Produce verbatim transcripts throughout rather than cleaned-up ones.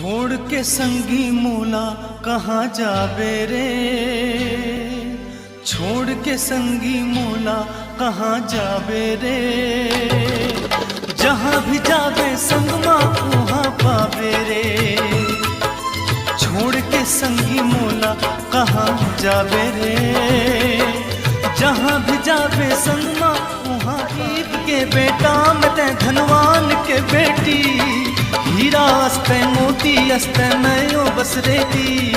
छोड़ के संगी मोला कहाँ जाबे रे, छोड़ के संगी मोला कहाँ जाबे रे। जहाँ भी जाबे संग मा उहाँ पाबे रे। छोड़ के संगी मोला कहाँ जाबे रे। जहाँ भी जाबे संग मा उहाँ। गरीब के बेटा मैं तैं धनवान के बेटी, हीरा अस तैं मोती अस तैं मैं ओ बस रेती।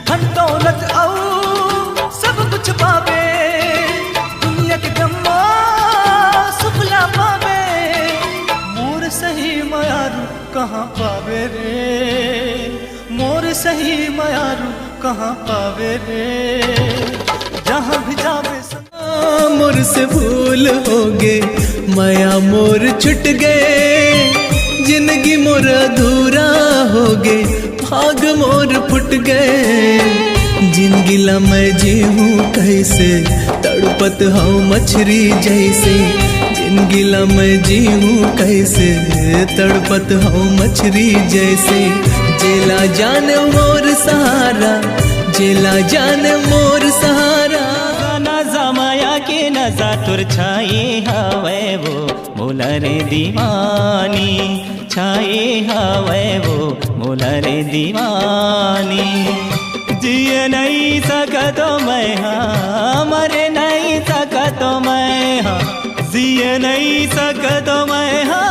धन दौलत अउ सब कुछ पाबे, दुनिया के गम मा सुख ला पाबे। मोर सही मयारू कहाँ पाबे रे, मोर सही मयारू कहाँ पाबे रे। जहाँ भी जाबे संग मोर से भूल होगे, मया मोर छुट गे, जिनगी मोर अधूरा होगे, भाग मोर फुट गे। जिनगी ला मैं जीहूँ कइसे, तड़पत हँव मछरी जइसे। जिनगी ला मैं जीहूँ कइसे, तड़पत हँव मछरी जइसे। जेला जाने मोर सहारा, जेला जाने मोर सहारा। नजा मया के नजा तोर छाए हवय वो मोला रे दीवानी, छाए हवय वो मोला रे दीवानी। जिए नइ सकत मैं हा, मरे नइ सकत मैं हा, जिए नइ सकत मैं हा,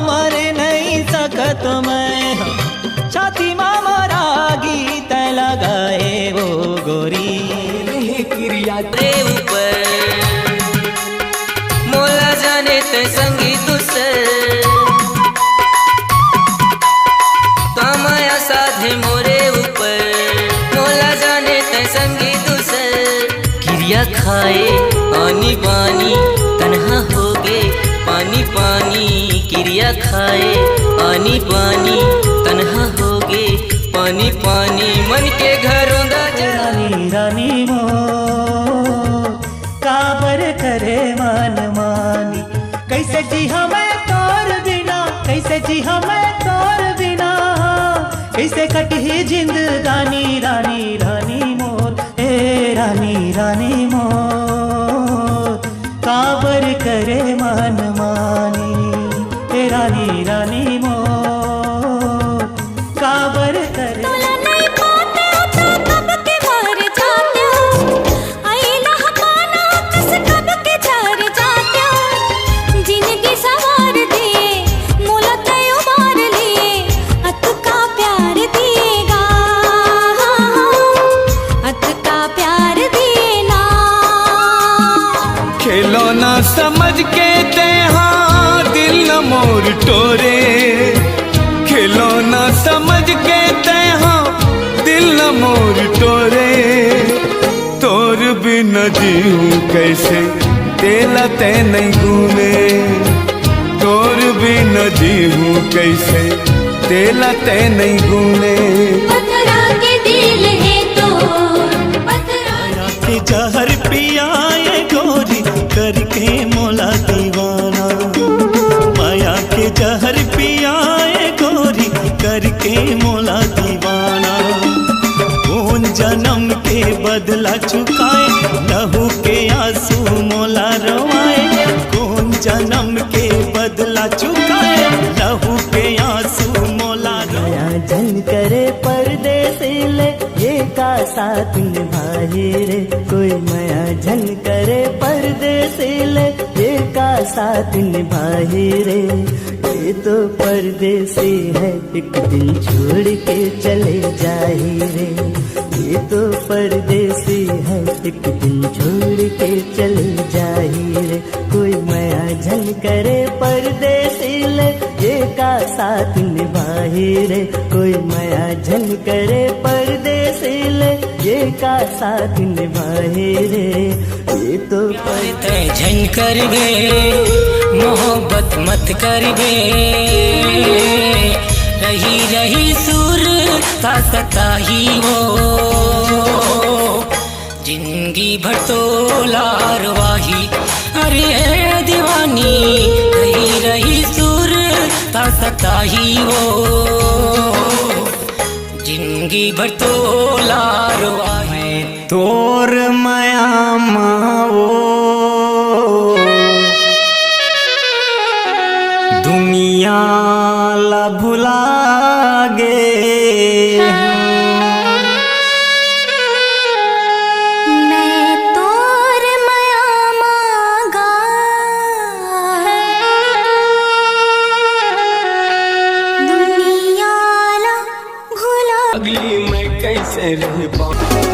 मरे नइ सकत मैं हा। छाती मा मोर आगी तैं लगाए वो गोरी। किरिया रे ऊपर मोला जाने तैं संगी दूसर, का मया साधे मोरे ऊपर, मोला जाने तैं संगी दूसर। किरिया खाए आनी बानी तनहा होगे पानी पानी, किरिया खाए आनी बानी तनहा होगे पानी पानी। मन के घरों दा रानी, रानी मोर, काबर करे मनमानी? कइसे जीहा मैं तोर बिना, कइसे जीहा मैं तोर बिना? कइसे कटही जिंदगानी, रानी, रानी मोर, ए रानी, रानी मोर, काबर करे मनमानी? ए रानी, रानी मोर, काबर करे तोला नइ पाते हो तो कब के मर जाते हो। अइला ह पाना कस कब के झर जाते हो। जिनगी सवार दिए, मोला तैं उबार लिए। अतका प्यार दिए गा, अतका प्यार दिए ना। खिलौना समझ के तैं हा दिल ल मोर टोरे, खिलौना समझ के तैं हा दिल ल मोर टोरे। तोर बिना जीहूँ कइसे, तेला तैं नइ गुने। तोर बिना जीहूँ कइसे, तेला तैं नइ गुने। पथरा के दिल हे तोर, पथरा के जहर पियाए गोरी, करके मोला दीवाना। मया के जहर पियाए गोरी, करके मोला दीवाना। कोन जनम के बदला चुकाए, लहू के आंसू मोला रोवाए। कोन जनम के बदला चुकाए, लहू के आंसू मोला रोवाए। मया झन करे परदेसी ले, ये का साथ निभाही रे। कोई मया झन करे परदेसी ले, ये का साथ निभाही रे। ये तो परदेसी है, एक दिन छोड़ के चले जाही रे। ये तो परदेसी है, एक दिन छोड़ के चले जाही रे। कोई मया झन करे परदेसी ले, ये का साथ निभाही रे। कोई मया झन करे परदेसी ले, ये का साथ निभाही रे। ये तो प्यार तैं झन करबे, मोहब्बत मत करबे। रही रही सुरता सताही वो, जिनगी भर तोला रोवाही। अरे दीवानी, रही रही सुरता सताही वो। जिंदगी भर तोला रोवाए। तोर मया मा वो दुनिया ला भुला गे। मैं तोर मया मा गा दुनिया ला भुला। अगली मैं कैसे रह पाऊं?